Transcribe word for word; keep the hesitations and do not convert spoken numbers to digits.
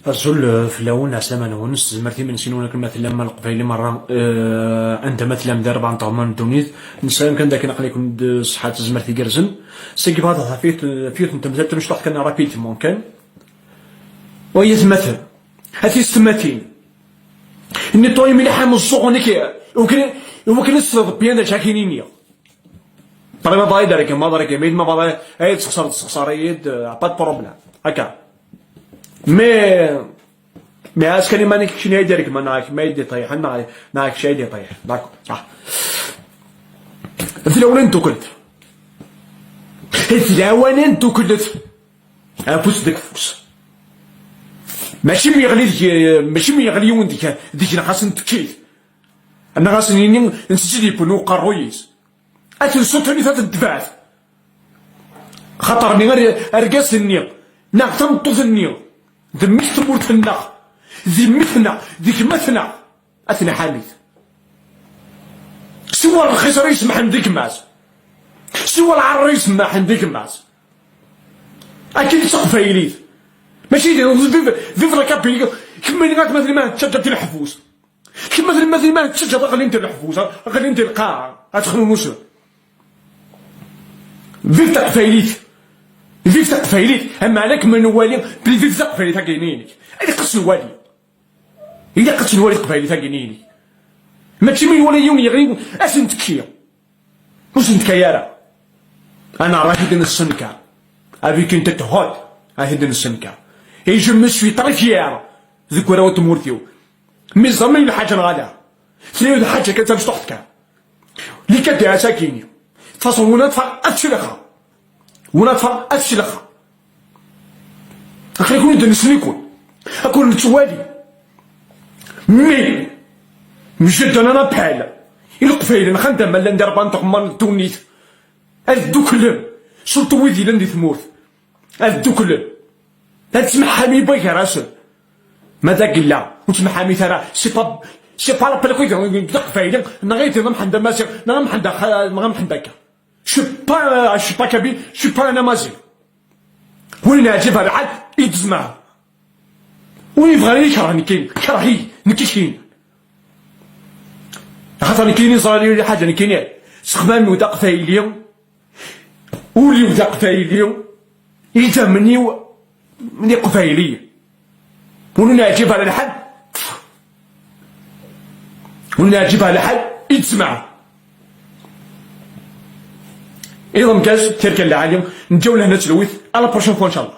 Azul, eh, fell-awen, ɛeslama-nwen, s tezmert imensi-nwen akken ma tellam a Leqbayel merra, eh, anda ma tellam di rebɛa n teɣma n ddunit. Nessaram kan d akken aql-iken-d ṣṣeḥḥa d tezmert igerrzen. Seg bɣiɣ ad ɣef yiwet, ɣef yiwet n temsalt tamecṭuḥt kan rapidement kan. Wa yatmaten, a tiyessetmatin, nettoyer mliḥ ameẓẓuɣ-nnek, iwakken, iwakken ad s-tebbiḍ d acu akken iniɣ. Ṭalima bɣa ad iderkem, ma derkem, ma bɣa ad tessexṣareḍ, tessexṣareḍ-iyi-d, eh, pas de problème. Akka. Mais, mais ɛas kan iman-ik keččini ay d-irekmen, neɣ kemm ay d-iṭiḥen, neɣ, neɣ kečč ay d-iṭiḥ. D'accord, صح. D lawan n ddukkelt. D lawan n ddukkelt. Afus deg ufus. Mačči mi yeɣli deg, mačči mi yeɣli yiwen deg, deg-neɣ xas nettkeyyif. Neɣ ad s-nini, nettjellib n uqerruy-is. Ad ten-sutuni, ad ten-tebɛet. Xaṭer-nni ar-, argaz-nni, neɣ tameṭṭut-nni, d mmi-s tmurt-nneɣ, d mmi-tneɣ, d gma-tneɣ, ad ten-ḥamit. Siwa rxis ara isemḥen di gma-s. Siwa lɛar ara isemḥen di gma-s. Akken d taqbaylit. Mačči d vive, vive la Kabylie. Kemmini atmaten iman tettaǧǧa di leḥbus. Kemmini atmaten iman tettaǧǧa ɣlin di leḥbus, ɣlin di lqaɛa, ad xnunsen. Vive taqbaylit. Vive taqbaylit. Ama ala kemmini nwali, vive taqbaylit, agi inek. Ilaq ad tt-nwali. Ilaq ad tt-nwali taqbaylit, agi inek. Mačči mi nwali yiwen yeɣli, ad s-nettekki. Ur s-nettkay ara. Ana rah-it nessenker. Avec une tête haute, rah-it nessenker. Et je me suis très fier deg warraw n tmurt-iw. Mi ẓẓamen lḥaǧa neɣ ala. Tella d lḥaǧa kan tamecṭuḥt kan. Li ka d-iɛas akini. De façon, win ad teffeɣ ad tclexa. Win ad teffeɣ ad tclexa. Aql-iken id-nsel-iken. Ad ken-nettwali. Mi mjed-d un appel i Leqbayel, nxan d amallan di rebɛa n tɣemmar n ddunit, ad dduklen, surtout wid yellan di tmurt, ad dduklen, ad ttmeḥḥamin gar-asen. Ma d agella, ur ttmeḥḥamit ara, c'est pas, c'est pas la peine d Aqbayli, neɣ ad d-amḥend amaziɣ, neɣ amḥend axa-, neɣ amḥend akka. Je suis pas, je suis pas kabyle, je suis pas un amazigh. Win yeɛǧib ar lḥal, yettezmeɛ. Win yebɣan ad yi-kerh nekkini, kerh-iyi, nekk i k-yennan. Axaṭer nekkini ẓran yuli ḥaǧa nekkini, ssexmam-iw d aqbayli, ul-iw d aqbayli, idammen-iw d iqbayliyen. Win yeɛǧib ar lḥal, win yeɛǧib ar lḥal, yettezmeɛ. Iḍ ameggaz, tirga n lɛali, neǧǧa-wen lehna d telwit, à la prochaine fois, inchallah.